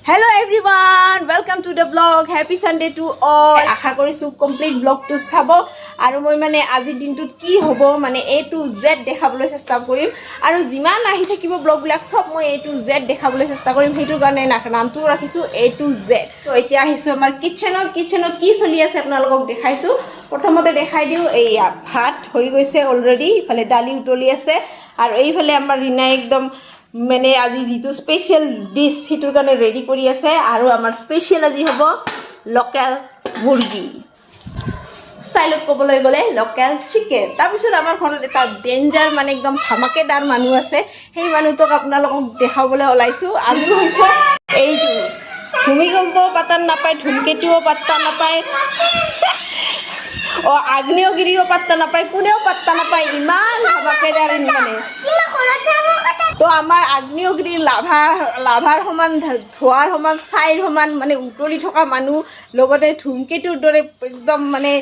Hello everyone, welcome to the vlog. Happy Sunday to all. আশা কৰিছোঁ complete ব্লগটো চাব আৰু মই মানে আজিৰ দিনটোত কি হ'ব মানে এ টু জেড দেখাবলৈ চেষ্টা কৰিম আৰু যিমান আহি থাকিব ব্লগবিলাক চব মই এ টু জেড দেখাবলৈ চেষ্টা কৰিম। সেইটো কাৰণে নামটোও ৰাখিছোঁ এ টু জেড। তো এতিয়া আহিছোঁ আমাৰ কিটচেনত। কিটচেনত কি চলি আছে আপোনালোকক দেখাইছোঁ। প্ৰথমতে দেখাই দিওঁ, এইয়া ভাত হৈ গৈছে অলৰেডি, ইফালে দালি উতলি আছে আৰু এইফালে আমাৰ ৰীণাই একদম মানে আজি যিটো স্পেচিয়েল ডিছ সেইটোৰ কাৰণে ৰেডি কৰি আছে। আৰু আমাৰ স্পেচিয়েল আজি হ'ব লোকেল মুৰ্গী, ষ্টাইলত ক'বলৈ গ'লে লোকেল চিকেন। তাৰপিছত আমাৰ ঘৰত এটা ডেঞ্জাৰ মানে একদম ধামাকেদাৰ মানুহ আছে, সেই মানুহটোক আপোনালোকক দেখাবলৈ ওলাইছোঁ। আৰু হৈছে এইটো, ভূমিকম্প পাত্তা নাপায়, ধূমকেতুও পাত্তা নাপায়, অ আগ্নেয়গিৰিও পাত্তা নাপায়, কোনেও পাত্তা নাপায়, ইমান ধামাকেদাৰ মানে। তো আমাৰ আগ্নেয়গিৰিৰ লাভাৰ সমান, ধোঁৱাৰ সমান, ছাইৰ সমান মানে উতলি থকা মানুহ, লগতে ধূমকেতুৰ দৰে একদম মানে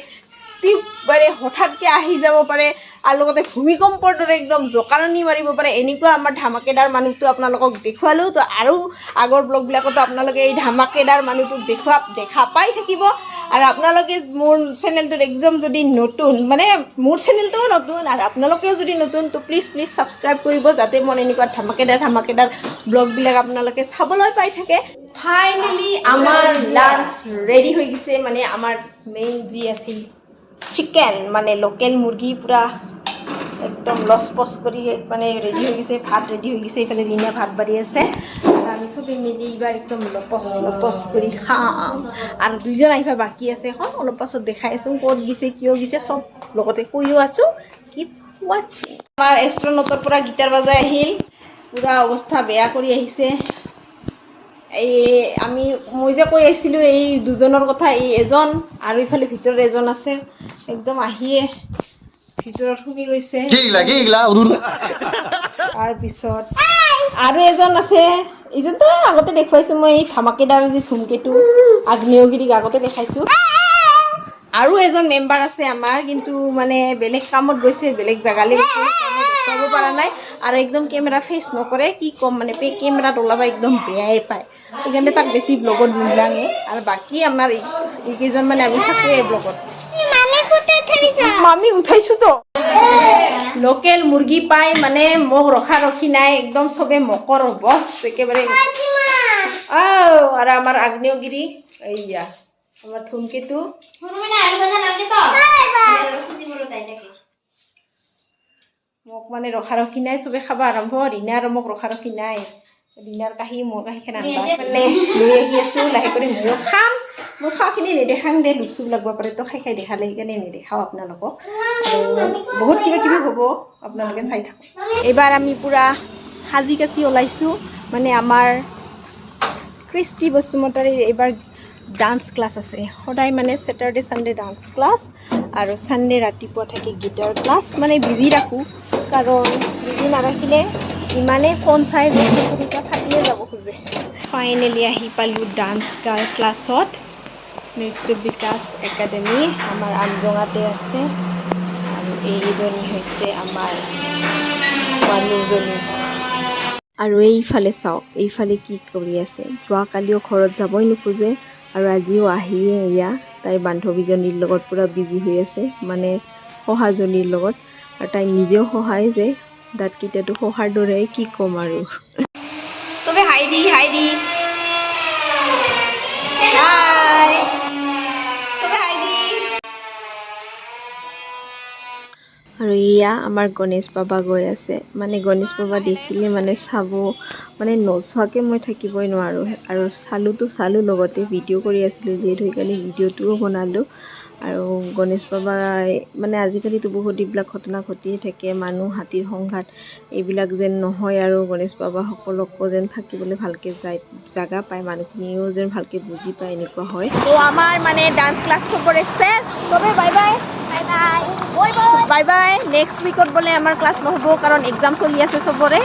টিপ মানে হঠাৎকৈ আহি যাব পাৰে আৰু লগতে ভূমিকম্পৰ দৰে একদম জোকাৰণি মাৰিব পাৰে, এনেকুৱা আমাৰ ধামাকেদাৰ মানুহটো আপোনালোকক দেখুৱালোঁ। তো আৰু আগৰ ব্লগবিলাকতো আপোনালোকে এই ধামাকেদাৰ মানুহটোক দেখা পাই থাকিব। আৰু আপোনালোকে মোৰ চেনেলটোত একদম যদি নতুন, মানে মোৰ চেনেলটোও নতুন আৰু আপোনালোকেও যদি নতুন, তো প্লিজ প্লিজ ছাবস্ক্ৰাইব কৰিব, যাতে মোৰ এনেকুৱা ধামাকেদাৰ ধামাকেদাৰ ব্লগবিলাক আপোনালোকে চাবলৈ পাই থাকে। ফাইনেলি আমাৰ লাঞ্চ ৰেডি হৈ গৈছে। মানে আমাৰ মেইন যি আছিল চিকেন, মানে লোকেল মুৰ্গী, পূৰা একদম লচপচ কৰি মানে ৰেডি হৈ গৈছে। ভাত ৰেডি হৈ গৈছে, এইফালে ৰীণা ভাত বাঢ়ি আছে আৰু আমি চবেই মিলি এইবাৰ একদম লপচ লপচ কৰি খাম। আৰু দুইজন আহিব বাকী আছে এখন, অলপ পাছত দেখাই আছোঁ ক'ত গৈছে, কিয় গৈছে, চব লগতে কৈও আছোঁ। কিপ ৱাচিং। আমাৰ এষ্ট্ৰনটৰ পৰা গীটাৰ বাজাই আহিল, পূৰা অৱস্থা বেয়া কৰি আহিছে। এই মই যে কৈ আছিলোঁ এই দুজনৰ কথা, এই এজন আৰু ইফালে ভিতৰত এজন আছে, একদম আহিয়ে ভিতৰত সোমাই গৈছে। কি গিলা কি গিলা? তাৰপিছত আৰু এজন আছে, এইজনতো আগতে দেখুৱাইছোঁ মই, এই ধামাকেদাৰ যি ধুমকেতু আগ্নেয়গিৰিক আগতে দেখাইছোঁ। আৰু এজন মেম্বাৰ আছে আমাৰ, কিন্তু মানে বেলেগ কামত গৈছে, বেলেগ জেগালৈ গৈছে, সেইকাৰণে দেখুৱাব পৰা নাই আৰু একদম কেমেৰা ফেচ নকৰে। কি ক'ম, মানে কেমেৰাত ওলাব একদম বেয়াই পায়, সেইকাৰণে তাক বেছি ব্লগত নোলাঙে। আৰু বাকী আমাৰ এইকেইজন মানে আমি থাকোঁৱেই ব্লগত। মামি উঠাইছো তো। লোকেল মুৰ্গী পাই মানে মোক ৰখা ৰখি নাই, একদম চবে মকৰ বছ একেবাৰে। আও আৰু আমাৰ আগ্নেয়গিৰি, এইয়া আমাৰ ধুমকেতু। তাকে। মোক মানে ৰখা ৰখি নাই, চবে খাব আৰম্ভ। ৰীণা আৰু মোক ৰখা ৰখি নাই। ৰীণাৰ কাঁহী মোৰ কাঁহীখন আনবা মানে লৈ আহি আছোঁ। লাহে কৰি ময়ো খাম। মই খোৱাখিনি নেদেখাং দে, লোভ চোভ লাগব পাৰে তো খাই খাই দেখালে, সেইকাৰণে নেদেখাওঁ আপোনালোকক। আৰু বহুত কিবা কিবি হ'ব, আপোনালোকে চাই থাকক। এইবাৰ আমি পূৰা সাজি কাচি ওলাইছোঁ। মানে আমাৰ কৃষ্টি বসুমতাৰীৰ এইবাৰ ডান্স ক্লাছ আছে। সদায় মানে ছেটাৰডে ছানডে ডান্স ক্লাছ আৰু ছানডে ৰাতিপুৱা থাকে গীটাৰ ক্লাছ। মানে বিজি ৰাখোঁ, কাৰণ বিজি নাৰাখিলে ইমানেই ফোন চাই যে চকুকেইটা ফাটিয়ে যাব খোজে। ফাইনেলি আহি পালোঁ ডান্স ক্লাছত। নৃত্য বিকাশ একাডেমি আমাৰ আমজঙাতে আছে। আৰু এইজনী হৈছে আমাৰ মানুহজনী। আৰু এইফালে চাওক, এইফালে কি কৰি আছে। যোৱাকালিও ঘৰত যাবই নোখোজে আৰু আজিও আহিয়ে এয়া তাইৰ বান্ধৱীজনীৰ লগত পূৰা বিজি হৈ আছে, মানে শহাজনীৰ লগত। আৰু তাই নিজেও সহায় যে দাঁতকেইটাতো শহাৰ দৰে, কি ক'ম আৰু। চবে হাই দি, হাই দি, হাই, চবে হাই দি। আৰু এয়া আমাৰ গণেশ বাবা গৈ আছে। মানে গণেশ বাবা দেখিলে মানে চাব মানে নোচোৱাকৈ মই থাকিবই নোৱাৰোঁ। আৰু চালোঁতো চালোঁ, লগতে ভিডিঅ' কৰি আছিলোঁ যিহেতু, সেইকাৰণে ভিডিঅ'টোও বনালোঁ। আৰু গণেশ বাবাই মানে আজিকালিতো বহুত এইবিলাক ঘটনা ঘটিয়ে থাকে, মানুহ হাতীৰ সংঘাত, এইবিলাক যেন নহয় আৰু গণেশ বাবাসকলকো যেন থাকিবলৈ ভালকৈ যায় জাগা পায়, মানুহখিনিও যেন ভালকৈ বুজি পায়, এনেকুৱা হয়। তো আমাৰ মানে ডান্স ক্লাছ চবৰে শেষ। চবে bye bye. Bye bye. Bye bye. Next উইকত বোলে আমাৰ ক্লাছ নহ'ব, কাৰণ এক্সাম চলি আছে চবৰে।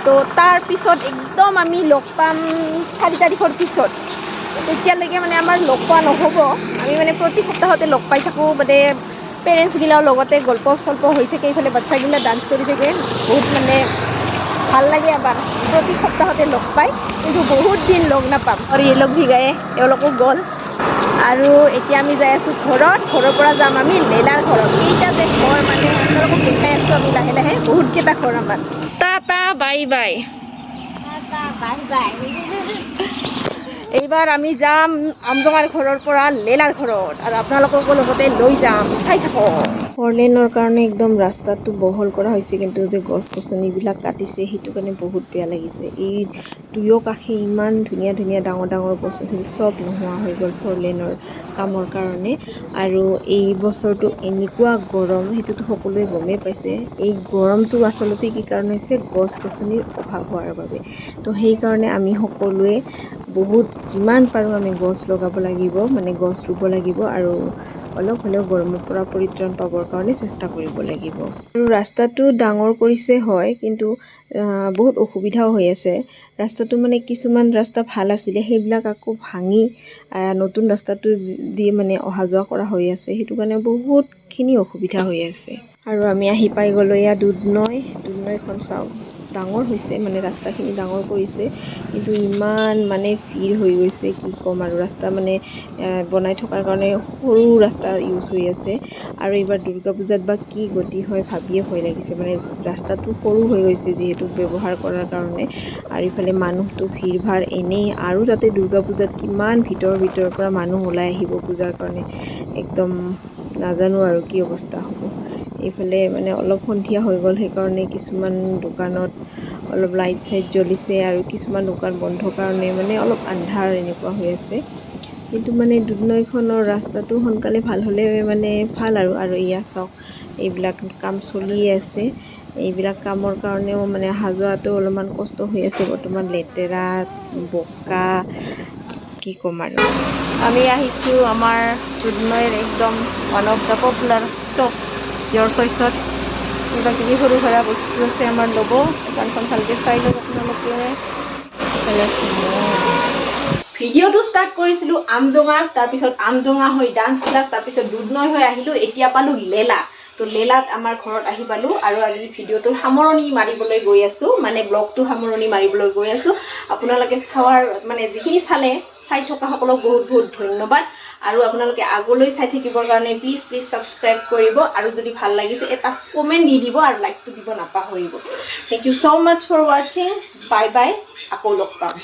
তো তাৰপিছত একদম আমি লগ পাম 4 তাৰিখৰ পিছত। তেতিয়ালৈকে মানে আমাৰ লগ পোৱা নহ'ব। আমি মানে প্ৰতি সপ্তাহতে লগ পাই থাকোঁ, মানে পেৰেণ্টছগিলাও লগতে গল্প চল্প হৈ থাকে, এইফালে বাচ্ছাগিলা ডান্স কৰি থাকে, বহুত মানে ভাল লাগে আমাৰ প্ৰতি সপ্তাহতে লগ পাই, কিন্তু বহুত দিন লগ নাপাম। আৰু এই লগ ভিগায়ে এওঁলোকো গ'ল। আৰু এতিয়া আমি যাই আছোঁ ঘৰত। ঘৰৰ পৰা যাম আমি লেলাৰ ঘৰত। কেইটা যে ঘৰ, মানে আপোনালোকক দেখাই আছোঁ আমি লাহে লাহে, বহুতকেইটা ঘৰ আমাৰ। Tata, bye bye. Tata, bye bye. এইবাৰ আমি যাম আমজঙাৰ ঘৰৰ পৰা লেলাৰ ঘৰত আৰু আপোনালোককো লগতে লৈ যাম, চাই থাকক। ফৰলেনৰ কাৰণে একদম ৰাস্তাটো বহল কৰা হৈছে, কিন্তু যে গছ গছনিবিলাক কাটিছে, সেইটো কাৰণে বহুত বেয়া লাগিছে। এই দুয়ো কাষে ইমান ধুনীয়া ধুনীয়া ডাঙৰ ডাঙৰ গছ আছিল, চব নোহোৱা হৈ গ'ল ফৰলেনৰ কামৰ কাৰণে। আৰু এই বছৰটো এনেকুৱা গৰম, সেইটোতো সকলোৱে গমেই পাইছে। এই গৰমটো আচলতে কি কাৰণ হৈছে? গছ গছনিৰ অভাৱ হোৱাৰ বাবে। তো সেইকাৰণে আমি সকলোৱে বহুত যিমান পাৰোঁ আমি গছ লগাব লাগিব, মানে গছ ৰুব লাগিব আৰু অলপ হ'লেও গৰমৰ পৰা পৰিত্ৰাণ পাবৰ কাৰণে চেষ্টা কৰিব লাগিব। আৰু ৰাস্তাটো ডাঙৰ কৰিছে হয়, কিন্তু বহুত অসুবিধাও হৈ আছে। ৰাস্তাটো মানে কিছুমান ৰাস্তা ভাল আছিলে, সেইবিলাক আকৌ ভাঙি নতুন ৰাস্তাটো দি মানে অহা যোৱা কৰা হৈ আছে। সেইটো কাৰণে বহুতখিনি অসুবিধা হৈ আছে। আৰু আমি আহি পাই গ'লোঁ এয়া দুধনৈ। দুধনৈখন চাওক, ডাঙৰ হৈছে, মানে ৰাস্তাখিনি ডাঙৰ কৰিছে, কিন্তু ইমান মানে ভিৰ হৈ গৈছে, কি ক'ম আৰু। ৰাস্তা মানে বনাই থকাৰ কাৰণে সৰু ৰাস্তা ইউজ হৈ আছে। আৰু এইবাৰ দুৰ্গা পূজাত বা কি গতি হয়, ভাবিয়ে ভয় লাগিছে। মানে ৰাস্তাটো সৰু হৈ গৈছে যিহেতু ব্যৱহাৰ কৰাৰ কাৰণে, আৰু ইফালে মানুহটো ভিৰ ভাৰ এনেই, আৰু তাতে দুৰ্গা পূজাত কিমান ভিতৰ ভিতৰৰ পৰা মানুহ ওলাই আহিব পূজাৰ কাৰণে, একদম নাজানো আৰু কি অৱস্থা হ'ব। এইফালে মানে অলপ সন্ধিয়া হৈ গ'ল, সেইকাৰণে কিছুমান দোকানত অলপ লাইট চাইট জ্বলিছে আৰু কিছুমান দোকান বন্ধ কাৰণে মানে অলপ আন্ধাৰ এনেকুৱা হৈ আছে। কিন্তু মানে দুধনৈখনৰ ৰাস্তাটো সোনকালে ভাল হ'লে মানে ভাল আৰু। আৰু এয়া চাওক, এইবিলাক কাম চলিয়ে আছে। এইবিলাক কামৰ কাৰণেও মানে অহা যোৱাটো অলপমান কষ্ট হৈ আছে বৰ্তমান। লেতেৰা, বোকা, কি ক'ম আৰু। আমি আহিছোঁ আমাৰ দুধনৈৰ একদম one of the popular shop ইয়ৰ চইচত। কিবা কিবি সৰু সুৰা বস্তু আছে আমাৰ ল'ব। দোকানখন ভালকৈ চাই লওক আপোনালোকে। ভিডিঅ'টো ষ্টাৰ্ট কৰিছিলোঁ আমজঙাত, তাৰপিছত আমজঙা হৈ ডান্স ক্লাছ, তাৰপিছত দুধনৈ হৈ আহিলোঁ। এতিয়া পালোঁ লেলা। তো লেলাত আমাৰ ঘৰত আহি পালোঁ আৰু আজি ভিডিঅ'টোৰ সামৰণি মাৰিবলৈ গৈ আছোঁ, মানে ব্লগটো সামৰণি মাৰিবলৈ গৈ আছোঁ। আপোনালোকে চোৱাৰ, মানে যিখিনি চালে, চাই থকাসকলক বহুত বহুত ধন্যবাদ। আৰু আপোনালোকে আগলৈ চাই থাকিবৰ কাৰণে প্লিজ প্লিজ ছাবস্ক্ৰাইব কৰিব আৰু যদি ভাল লাগিছে এটা কমেণ্ট দি দিব আৰু লাইকটো দিব নাপাহৰিব। Thank you so much for watching. Bye bye, আকৌ লগ পাম।